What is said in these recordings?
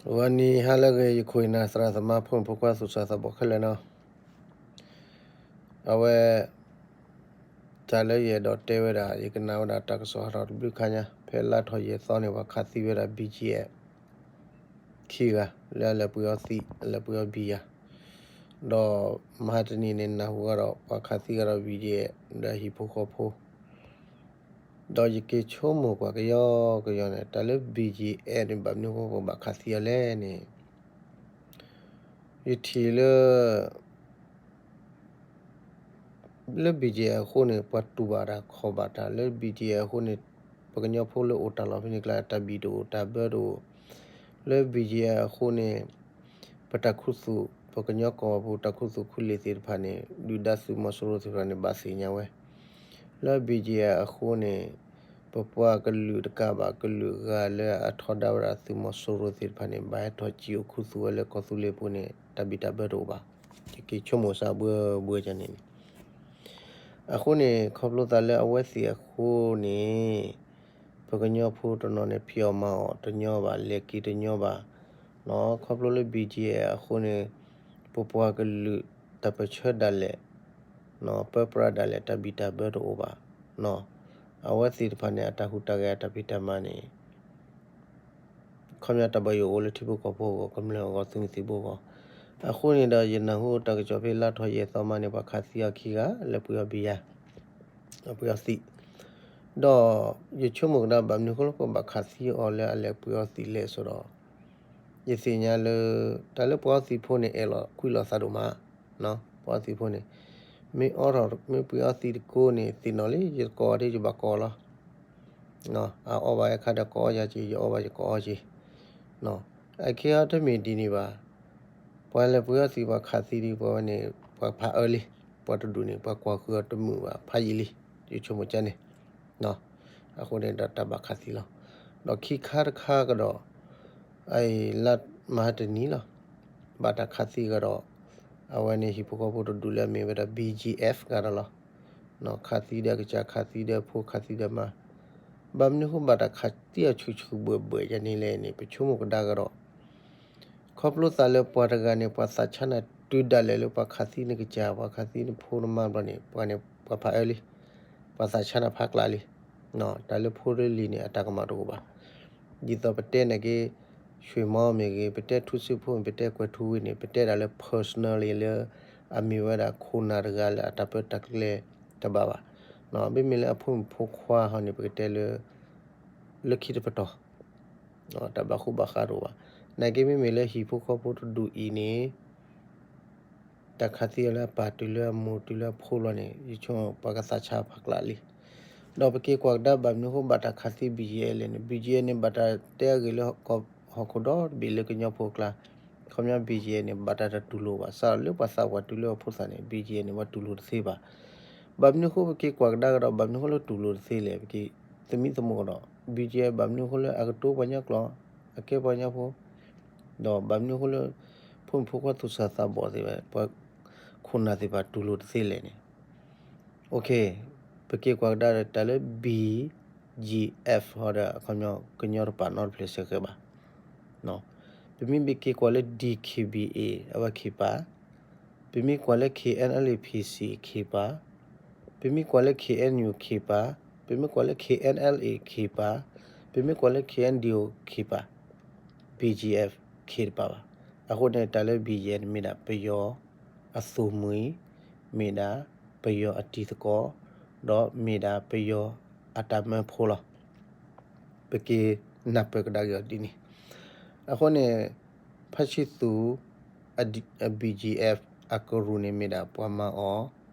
ဂီၤနံၤဟါလၢအဂ့ၤ ယခိၣ်ယနၢ်သရၣ်သမါဖိမုၣ်ဖိခွါသူၣ်စၢ်သးဘီၣ်ခဲလၢာ်နီၤ, အဝဲ တၢ်လၢယအဲၣ်ဒိးတဲဝဲဒၣ် ယကနၣ်ဝဲဒၣ်တၢ်ကစီၣ်ဟးထီၣ်တဘျုးခါညါ ဖဲလါထီၣ်ယဲၢ်သီန့ၣ် ပှၤခးသံဝဲဒၣ် ဘံၣ်ကၠံၣ်အဲၣ် ခံဂၤ လၢအလဲၤပှ့ၤအီသံး အလဲၤပှ့ၤအီဘံယၤ, ဒီးမဟါတနံၤန့ၣ် နၢ်ဟူဃီဒီး ပှၤခးသံဃီဒီး ဘံၣ်ကၠံၣ်အဲၣ် ဒီးဟံၣ်ဖိဃီဖိ ဒီးယက့ၤဆိကမိၣ်ကွၢ်ကယီကယီန့ၣ် တၢ်လၢ ဘံၣ်ကၠံၣ်အဲၣ် န့ၣ် ဘၣ်မနုၤဃိပှၤဘၣ်ခးသံအီၤလဲၣ်န့ၣ်, ယထံၣ်လၢ လၢ ဘံၣ်ကၠံၣ်အဲၣ် အဃိန့ၣ် ပှၤတူၢ်ဘၣ်တၢ်ခီၣ်ဘၣ်တၢ်, လၢ ဘံၣ်ကၠံၣ်အဲၣ် အဃိန့ၣ် ပှၤကညီဖိလၢအိၣ်တၢ်လီၢ်ဖဲန့ၣ်ကျါ တၢ်ဘံၣ်တအိၣ် တၢ်ဘၢတအိၣ်, လၢ ဘံၣ်ကၠံၣ်အဲၣ် အဃိန့ၣ် ပတၢ်ခူသူၣ် ပှၤကညီကီၢ်ပူၤ တၢ်ခူသူၣ်ခူလ့ၢ်သ့ၣ်တဖၣ်န့ၣ် ဒုၣ်ဒါသုးမီၤစိရိၤသ့ၣ်တဖၣ်န့ၣ် ဘၣ်သ့ၣ်ညါဝဲ, လၢ ဘံၣ်ကၠံၣ်အဲၣ် အဃိန့ၣ် ပပှၤကလုာ်တကးဘၣ် ကလုာ်ဂၤလၢအထီဒါဝဲဒၣ်သုးမီၤစိရိၤသ့ၣ်တဖၣ်န့ၣ် ဘၣ်ဟဲထီၣ်စံၣ်အိၣ်ခူသူၣ်ဝဲလၢကီၢ်သူလ့ၤပူၤန့ၣ် တၢ်ဘံၣ်တၢ်ဘၢတအိၣ်ဘၣ်. ယက့ၤဆိကမိၣ်စၢ်ဘှၢဘှၢကန့ၣ်န့ၣ် အဃိန့ၣ် ခီဖျိသးလၢအဝဲသ့ၣ်အဃိန့ၣ် ပကညီဖိတနီၤန့ၣ် ဖံးအီၣ်မၤအီၣ်တညီဘၣ် လဲၤက့ၤတညီဘၣ်, ခီဖျိလၢ ဘံၣ်ကၠံၣ်အဲၣ် အဃိန့ၣ် ပပှၤကလုာ်တၢ်ပၢၢ်ဆၢဒၣ်လဲာ် ပၢပြးဒၣ်လဲာ် တၢ်ဘံၣ်တၢ်ဘၢတအိၣ်ဘၣ်, အဝဲသ့ၣ်တဖၣ်န့ၣ် အတၢ်ဟူးတၢ်ဂဲၤအတၢ်ဖံးတၢ်မၤန့ၣ် ခီပညီတၢ်ဘၣ်ယိၣ်အိၣ်လၢထံဖိကီၢ်ဖိအဂီၢ် ကမျၢၢ်အဂီၢ် သုးမုၢ်သံၣ်ဘိအဂီၢ်, အဃိန့ၣ်ဒီး ယနၢ်ဟူတၢ်ကစီၣ်ဖဲလါထီၣ်ယဲၢ်သီမးန့ၣ် ပှၤခးသံအီၤခံဂၤ လဲၤပှ့ၤအီဘံယၤ ပှ့ၤအီသံး, ဒီးယဆိကမိၣ်ကဒါ ဘၣ်မနုၤအဃိလၢပှၤဘၣ်ခးသံအီၤလၢအလဲၤပှ့ၤအီသံးလဲၣ်ဆိဒီး ယသ့ၣ်ညါလၢ တၢ်လၢပှ့ၤအီသံးဖိန့ၣ် အဲၣ်လီၤကွံလီၤသးဒိၣ်မး, ပှ့ၤအီသံးဖိန့ၣ် မ့ၢ်အီထီၣ် မ့ၢ်ပှ့ၤအီသံးတကိးန့ၣ် သ့ၣ်နီၣ်လံ ယတကိးအီၤဒီး ယဘၣ်ကိးအီၤလီၤ. အအီဘၣ်ယခါဒီးကိးအီယၤက့ၤ ယအီဘၣ်ယကိးအီက့ၤ, အခဲအံၤတမ့ၢ်ဒ်န့ၣ်ဘၣ်. ပှၤလဲၤပှ့ၤအီသံး ပှၤခးသံဒ်ပှၤဝဲန့ၣ် ပှၤဖးအၢလံ, ပှၤတဒူၣ်န့ၣ် ပှၤကွၢ်ဃုာ်အီၤတမုာ်ဘၣ် ဖးယံာ်လံ, ယဆိကမိၣ်ကန့ၣ် အဃိန့ၣ်ဒီးတၢ်ဘၣ်ခးသံလီၤ. ဒီးခံခါတခါကဒီး လါမဟါတနံၤလီၤ. ဘၣ်တၢ်ခးသံကဒီး အဝဲန့ၣ်ဟံၣ်ဖိဃီဖိတဒူၣ်လၢအမ့ၢ်ဝဲဒၣ် ဘံၣ်ကၠံၣ်အဲၣ် ကဒီးလီၤ. ခးသံဒီးအကစၢ် ခးသံဒီးအဖိ ခးသံဒီးအမါ, ဘၣ်မနုၤဃိဘၣ်တၢ်ခးသံအီၤဆူၣ်ဆူၣ်ဘှဲၣ်ဘှဲၣ်ယၤန့ၣ်လဲၣ်န့ၣ် ပဆိကမိၣ်ကဒါကဒီး ခီဖျိသးလၢပှၤတဂၤန့ၣ် ပှၤသးဆါနၤတုၤဒၣ်လဲာ်လၢပှၤခးသံနကစၢ် ပှၤခးသံနဖိနမါဘျီန့ၣ် ပှၤန့ၣ် ပှၤဖးအၢလံ, ပှၤသးဆါနၤဖးကျးလံ. တၢ်လၢဖိလၢလံၤန့ၣ် အတၢ်ကမၣ်တအိၣ်ဘၣ်. ဒ်သိးပတဲန့ၣ်က့ ဆွ့ၣ်မီမ့ၢ်ဂ့ၤ ပတဲထူစ့ဖိမ့ၢ် ပတဲကွဲၤထူဝံၤန့ၣ် ပတဲဒၣ်လၢ personally လၢ အမ့ၢ်ဝဲဒၣ်ခိၣ်နၢ်တဂၤလၢအတၢ်ပၢတၢ်ကျဲတဘၣ်ဘၣ်. မ့မ့ၢ်လၢအဖိမုၣ်ဖိခွါဟီန့ၣ် ပကတဲလၢ လၢခံတပတီၢ် တၢ်ဘၣ်ဃူဘၣ်ဃးတအိၣ်ဘၣ်. နာ်က့မ့မ့ၢ်လၢဟံၣ်ဖိဃီဖိတဒူၣ်အံၤန့ၣ် တၢ်ခးသံအီၤလၢအပၢ်တုၤလၢအမိၢ်တုၤလၢအဖိလီၤန့ၣ် ယဆိပှၤကသးဆါဖးကျးလံ. ဒီးပက့ၤကွၢ်ကဒါဘၣ်မနုၤအဃိဘၣ်တၢ်ခးသံ ဘံၣ်ကၠံၣ်အဲၣ် လဲၣ်န့ၣ် ဘံၣ်ကၠံၣ်အဲၣ် န့ၣ် ဘၣ်တၢ်တဲအဂ့ၢ်လၢဟီၣ်ခိၣ်ဒီတဘ့ၣ်လၢကညီဖိအကျါ, ခီပညီ ဘံၣ်ကၠံၣ်အဲၣ် န့ၣ် ဘၣ်တၢ်တတူၢ်လိာ်ဘၣ် စးထီၣ်လၢပှၤသးပှၢ်တုၤလၢအဖိသၣ်န့ၣ် ဘံၣ်ကၠံၣ်အဲၣ် န့ၣ် ပှၤတူၢ်လိာ်တသ့ဘၣ်. ဘၣ်မနုၤအဃိပက့ၤကွၢ်ကဒါကဒီး ဘၣ်မနုၤအဃိလၢတူၢ်လိာ်တသ့လဲၣ် ပက့ၤသမံသမိးကဒီး ဘံၣ်ကၠံၣ်အဲၣ် ဘၣ်မနုၤအဃိလၢအကတိၤပှၤကညီကျိာ် အကဲပှၤကညီဖိ ဒီးဘၣ်မနုၤအဃိလၢ ဖိမုၣ်ဖိခွါသူၣ်စၢ်သးဘီၣ်သ့ၣ်တဖၣ် ပှၤခိၣ်နၢ်သ့ၣ်တဖၣ်တူၢ်လိာ်တသ့လဲၣ်န့ၣ်, ပက့ၤကွၢ်ကဒါဒီးတၢ်လၢ ဘံၣ်ကၠံၣ်အဲၣ် ဟီဒီး အခီပညီ ကညီတပာ်နီတဖျၢၣ်စ့ၢ်ကီးဘၣ်. ပမ့ၢ်ဘၣ်က့ၤကွၢ်လၢ ဒံၣ်ခ့ၣ်ဘံၣ်အ့ၣ် အဝဲခ့ၣ်ပာ်, ပမ့ၢ်ကွၢ်လၢ ခ့ၣ်အဲၣ်အၣ်လ်အ့ၣ် ခ့ၣ်ပာ်, ပမ့ၢ်ကွၢ်လၢ ခ့ၣ်အဲၣ်ယူၣ် ခ့ၣ်ပာ်, ပမ့ၢ်ကွၢ်လၢ ခ့ၣ်အဲၣ်အၣ်လ်အ့ၣ် ခ့ၣ်ပာ်, ပမ့ၢ်ကွၢ်လၢ ခ့ၣ်အဲၣ်ယူၣ် ခ့ၣ်ပာ်, ဘံၣ်ကၠံၣ်အဲၣ် ခ့ၣ်တပာ်ဘၣ်. အဃိန့ၣ် တၢ်လၢ ဘံၣ်ကၠံၣ်အဲၣ် န့ၣ်မ့ၢ်ဒၣ်ပယီၤအသိၣ်မှံၤ, မ့ၢ်ဒၣ်ပယီၤအတံၤသကိး, ဒီးမ့ၢ်ဒၣ်ပယီၤအတၢ်မၢဖိလီၤ. ပက့ၤနၢ်ပၢၢ်ကဒါက့ၤအီၤဒ်န့ၣ်. အဃိန့ၣ် ဖါဆံသူး အ ဘံၣ်ကၠံၣ်အဲၣ် အကရူၢ်န့ၣ် မ့ၢ်ဒၣ်ပှၤမၤအီၣ်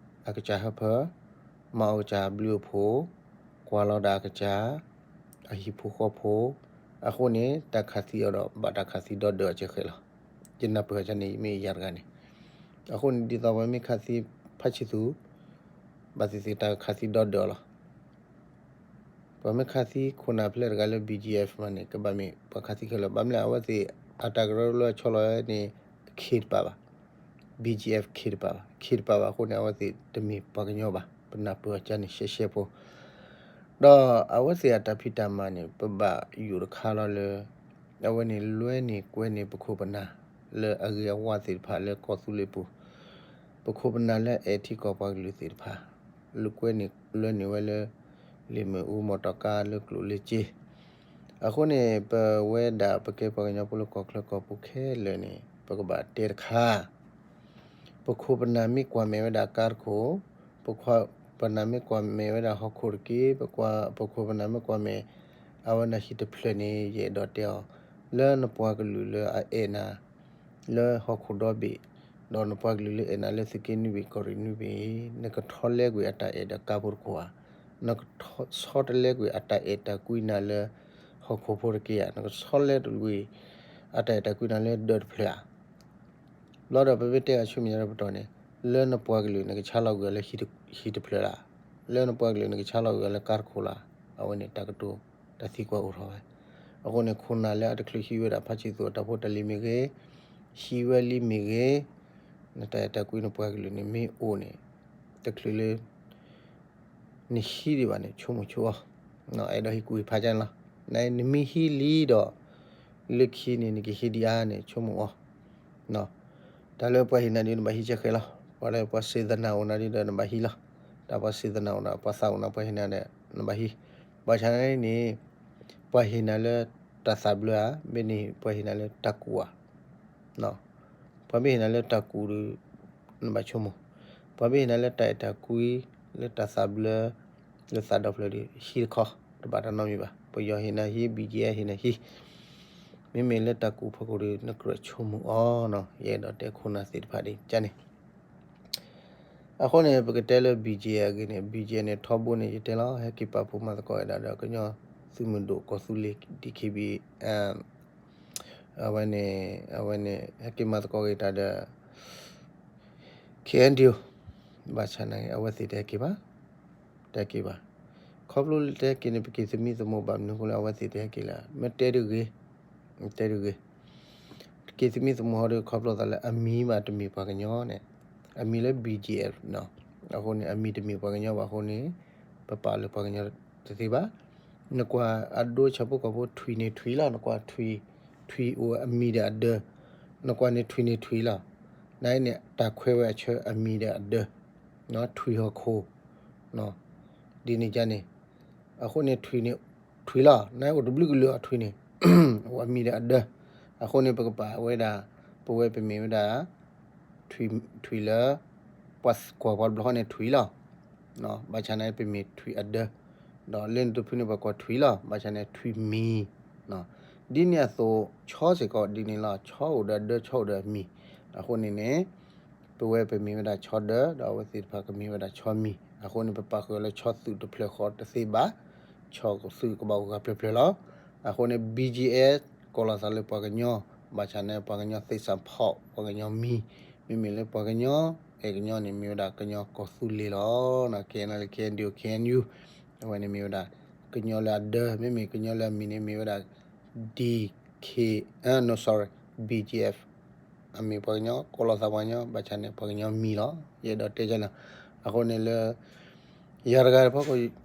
အကစၢ်ဟၢဖၢ, မၤအီၣ်ကစၢ်အဘျုးအဖှိၣ်, ကွၢ်လီၤဒၣ်အကစၢ် အဟံၣ်ဖိဃီဖိ, အဃိန့ၣ် တၢ်ခးသံအီၤဒီး ဘၣ်တၢ်ခးသံဒီဒၢးအီၤကဲဃဲလီၤ. ယနၢ်ပၢၢ်န့ၣ် မ့ၢ်ယၤတဂၤန့ၣ်. အဃိန့ၣ် ဒ်သိးပှၤမ့ၢ်ခးသံဖါဆံသူး ဘၣ်သ့ၣ်သ့ၣ်တၢ်ခးသံဒီဒၢးအီၤလီၤ. ပှၤမ့ၢ်ခးသံခိၣ်နၢ်ဖျဲၣ်တဂၤလၢ ဘံၣ်ကၠံၣ်အဲၣ် မးန့ၣ် ကဘၣ်မ့ၢ်ပှၤခးသံခဲလၢာ်. ဘၣ်မနုၤလဲၣ် အဝဲသ့ၣ်အတၢ်ကရၢကရိအဆီလီၤန့ၣ် ခ့ၣ်တပာ်ဘၣ်. ဘံၣ်ကၠံၣ်အဲၣ် ခ့ၣ်တပာ်ဘၣ်. ခ့ၣ်တပာ်ဘၣ်အဃိန့ၣ် အဝဲသ့ၣ်တမ့ၢ်ပှၤကညီဘၣ်. ပနၢ်ပၢၢ်အီၤကန့ၣ်ရှဲရှဲဖိ ဒီးအဝဲသ့ၣ်အတၢ်ဖံးတၢ်မၤန့ၣ် ပဘၣ်ယိၣ်တခါလီၤလၢ အဝဲန့ၣ်လွဲန့ၢ်ကွဲန့ၢ်ပခိၣ်ပနၢ် လၢအဂ့ၤအဝါသ့ၣ်တဖၣ်လၢကီၢ်သူလ့ၤပူၤ, ပခိၣ်ပနၢ်လၢအအဲၣ်ထံကီၢ်ပှၤကလုာ်သ့ၣ်တဖၣ် လၢကွဲန့ၢ်လွဲန့ၢ်ဝဲလၢ လံာ်မ့ၣ်အူမီၢ်တီၢ်ကါလၢကျိၣ်လၢစ့, အဃိန့ၣ် ပဝဲဒၣ်ပကဲပှၤကညီဖိလၢကီၢ်ချၢကီၢ်ပူၤခဲလၢာ်န့ၣ် ပကဘၣ်တဲတခါ ပခိၣ်ပနၢ်မ့ၢ်ကွၢ်မဲာ်ဝဲဒၣ်ကါတခိၣ်, ပခိၣ်ပနၢ်မ့ၢ်ကွၢ်မဲာ်ဝဲဒၣ်ဟီၣ်ခိၣ်တက့ၢ်, ပခိၣ်ပနၢ်မ့ၢ်ကွၢ်မဲာ် အဝဲဒၣ်ဟံၣ်တဖျၢၣ်န့ၣ် ယအဲၣ်ဒိးတဲအီၤ, လၢနပှၤကလုာ်လၢအအဲၣ်နၤ လၢဟီၣ်ခိၣ်ဒီဘ့ၣ်, ဒီးနပှၤကလုာ်လၢအဲၣ်နၤလၢသုးက့နွံဘ့ၣ်ကီၢ်ရ့ၣ်နွံဘ့ၣ်, နကထီလဲကွံာ်အတၢ်အဲၣ်ဒီးကါဖိတခိၣ်ဧါ, နကဆီတလဲကွံာ်အတၢ်အဲၣ်တၢ်ကွံနၤလၢ ဟီၣ်ခိၣ်ဖိတက့ၢ်ဧါ, နကဆီလဲကွံာ် အတၢ်အဲၣ်တၢ်ကွံနၤလၢဒၢးတဖျၢၣ်ဧါ. ဘျီဒီးပမ့ၢ်တဲအီၤဆူမဲာ်ညါတပတီၢ်န့ၣ်, လၢနပှၤကလုာ်နကဆါလီၤကွံာ်အီၤလၢဟံၣ်တဖျၢၣ်လၢ်, လၢနပှၤကလုာ်နကဆါလီၤကွံာ်အီၤလၢကါတခိၣ်လၢ်, အဝဲန့ၣ်တၢ်ကတိၤတၢ်သံကွၢ်အိၣ်ထီၣ်ဝဲ. အဃိန့ၣ် ခိၣ်နၢ်လၢအတချုးဟံးဝဲဒၣ်ဖါဆံသူၣ်အတၢ်ဖိတၢ်လံၤမ့ၢ်ဂ့ၤ, ဟံးဝဲလံမ့ၢ်ဂ့ၤ, နတၢ်အဲၣ်တၢ်ကွံနပှၤကလုာ်န့ၣ်မ့ၢ်အိၣ်န့ၣ်, တချုးလၢ နဟံးဒံးဘၣ်န့ၣ် ဆိကမိၣ်ဆိအီၤ, အဲၣ်ဒိးဟံးကူၣ်ဟံးဖးကန့ၣ်လီၤ. နမ့ၢ်ဟံးလံဒီး လၢခံန့ၣ် နကဟံးဒံးအါန့ၣ် ဆိကမိၣ်အီၤ. တၢ်လၢပှၤဟ့ၣ်နၤဒ်နဘၣ်ဟံးကဲဃဲလီၤ. ပှၤလၢပှၤစံးသနာ်အိၣ်နၤဒ်ဒီးနဘၣ်ဟံးလီၤ. တၢ်ပှၤစံးသနာ်အိၣ်နၤ ပှၤသးအိၣ်နၤ ပှၤဟ့ၣ်နၤဒီးနဘၣ်ဟံး. ဘၣ်ဆၣ်န့ၣ် ပှၤဟ့ၣ်နၤလၢတၢ်သးဘျၢဧါ, မ့ၢ်န့ၣ်ပှၤဟ့ၣ်နၤလၢတၢ်ကူၣ်ဧါ. ပှၤမ့ၢ်ဟ့ၣ်နၤလၢတၢ်ကူၣ်ဒီး နဘၣ်ဆိကမိၣ်, ပှၤမ့ၢ်ဟ့ၣ်နၤလၢတၢ်အဲၣ်တၢ်ကွံ လၢတၢ်သးဘျၢ လၢသးဒီဖျၢၣ်ဒီး ဟံးတခီ တဘၣ်တၢ်နီတမံၤဘၣ်. ပယီၤဟ့ၣ်နၤဟံး ဘံၣ်ကၠံၣ်အဲၣ် ဟ့ၣ်နၤဟံး, မ့မ့ၢ်လၢတၢ်ကူၣ်ဖီခိၣ်ဒီး နကြၢးဆိကမိၣ်အီၤနီၤ. ယအဲၣ်ဒိးတဲခိၣ်နၢ်သ့ၣ်တဖၣ်ဒ်န့ၣ်န့ၣ် အဃိန့ၣ် ပကတဲလၢ ဘံၣ်ကၠံၣ်အဲၣ် အဂ့ၢ်န့ၣ် ဘံၣ်ကၠံၣ်အဲၣ် န့ၣ် ထီဘိန့ၣ် ယတဲလီၤ ဟဲက့ၤပာ်ဖှိၣ်မၤသကိးဝဲဒၣ်ဒီး ကညီသုးမုၢ်ဒိၣ်ကီၢ်သူလ့ၤ DKB အဝဲန့ၣ် အဝဲန့ၣ် ဟဲက့ၤမၤသကိးက့ၤတၢ်ဒီး KNDO, ဘၣ်ဆၣ်နာ်က့ အဝဲသ့ၣ်တဟဲက့ၤဘၣ်, တဟဲက့ၤဘၣ်. ခီဖျိလၢတဟဲက့ၤန့ၣ် ပက့ၤသမံသမိးဘၣ်မနုၤအဃိလၢ အဝဲသ့ၣ်တဟဲက့ၤလဲၣ်, မ့ၢ်တဲတဂ့ၤ, တဲတဂ့ၤ. က့ၤသမံသမိးဟီဒီး ခီဖျိသးလၢအမံၤဘၣ်တမ့ၢ်ပှၤကညီ, အမံၤလၢ BGF နီၤ. အဃိန့ၣ် အမံၤတမ့ၢ်ပှၤကညီဘၣ်အဃိန့ၣ် ပပာ်လၢပှၤကညီတသ့ဘၣ်. နကွၢ်အဒိဆၣ်ဖိကီၢ်ဖိ ထွံၣ်န့ၣ်ထွံၣ်လီၤ, နကွၢ်ထွံၣ်, ထွံၣ်အိၣ်အမံၤဒီးအဒၢး, နကွၢ်န့ၣ်ထွံၣ်န့ၣ်ထွံၣ်လီၤ. နအံၤန့ၣ် တၢ်ခွဲးဝဲအဆၢအမံၤဒီးအဒၢး, ထွံၣ်ဟီၣ်ခိၣ်, ဒ်န့ၣ်ကန့ၣ်, အဃိန့ၣ်ထွံၣ်န့ၣ်ထွံၣ်လီၤ, နအိၣ်တဘျုးကလုာ်အထွံၣ်န့ၣ်, အိၣ်အမံၤဒီးအဒၢး, အဃိန့ၣ် ပကပာ်ဝဲဒၣ်, ပဝဲပမ့ၢ်ဝဲဒၣ် ထွံၣ်လၢ ပှၤကွၢ်ပှၤတဘျီဃီန့ၣ်ထွံၣ်လီၤ. ဘၣ်ဆၣ်န့ၣ် ပမ့ၢ်ထွံၣ်အဒၢး, ဒီးလၢနတဖုန့ၣ် ပှၤကွၢ်ထွံၣ်လီၤ, ဘၣ်ဆၣ်န့ၣ်ထွံၣ်မံၤ, ဒ်န့ၣ်အသိး ဆီစ့ၢ်ကီးဒ်န့ၣ်လီၤ, ဆီအိၣ်ဒီးအဒၢး ဆီအိၣ်ဒီးအမံၤ, အဃိန့ၣ်န့ၣ် ပဝဲပမ့ၢ်ဝဲဒၣ်ဆီဒၢး ဒီးအဝဲသ့ၣ်တဖၣ်ကမ့ၢ်ဝဲဒၣ်ဆီမံၤ, အဃိန့ၣ် ပပာ်ဃုာ်လၢဆီသုးတဖျၢၣ်ဃီတသ့ဘၣ်, ဆီသုးကဘၣ်အိၣ်ဂၤဖျၢၣ်ဖျၢၣ်လီၤ. အဃိန့ၣ် BGF ကိးလီၤသးလၢပှၤကညီ, ဘၣ်ဆၣ်န့ၣ် ပှၤကညီသ့ၣ်စၢ်ဖီၣ် ပှၤကညီမံၤ, မ့မ့ၢ်လၢပှၤကညီ, အဲၣ်ကညီန့ၣ်မ့ၢ်ဝဲဒၣ်ကညီကီၢ်သူလ့ၤလီၤ. KNLA KNDO KNU, အဝဲန့ၣ်မ့ၢ်ဝဲဒၣ် ကညီလၢအဒၢး, မ့မ့ၢ်ကညီလၢအမံၤန့ၣ်မ့ၢ်ဝဲဒၣ် DK, no sorry, BGF, အမ့ၢ်ပှၤကညီ ကိးလီၤသးပှၤကညီ ဘၣ်ဆၣ်န့ၣ် ပှၤကညီမံၤလီၤ. ယအဲၣ်ဒိးတဲဒ်န့ၣ်လီၤ. အဃိန့ၣ်လၢ ယၤတဂၤတဖီခိၣ်